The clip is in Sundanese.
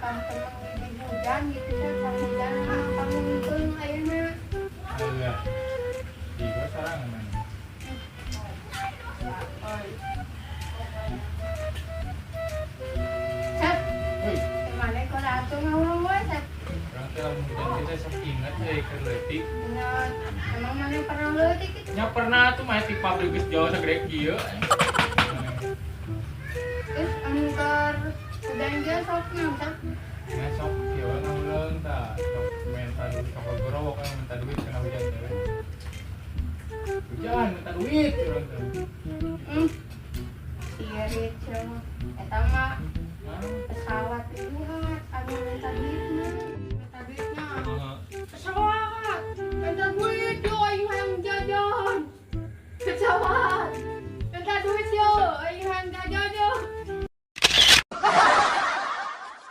Kamu temen di hujan gitu kan, can hujan emang kamu ngitung ayeuna. Alah. Di gua sorangan mana. Oi. Sep, Woi, mana kok atuh ngawurung we, Sep? Urang teh lamun hujan teh sok inget euy keur leutik. Nya, emang mana pernah leutik gitu? Nya pernah tuh mah di pabrik geus jauh sagede kieu. Terus amun keur hujan ge sok naon, Sep? Nya sok kieu ngahuleng tah, sok minta duit ka goro kan, minta duit kena hujan teh we. Hujan minta duit urang teh. Sirit cenah. Eta mah Nah, pesawat itu.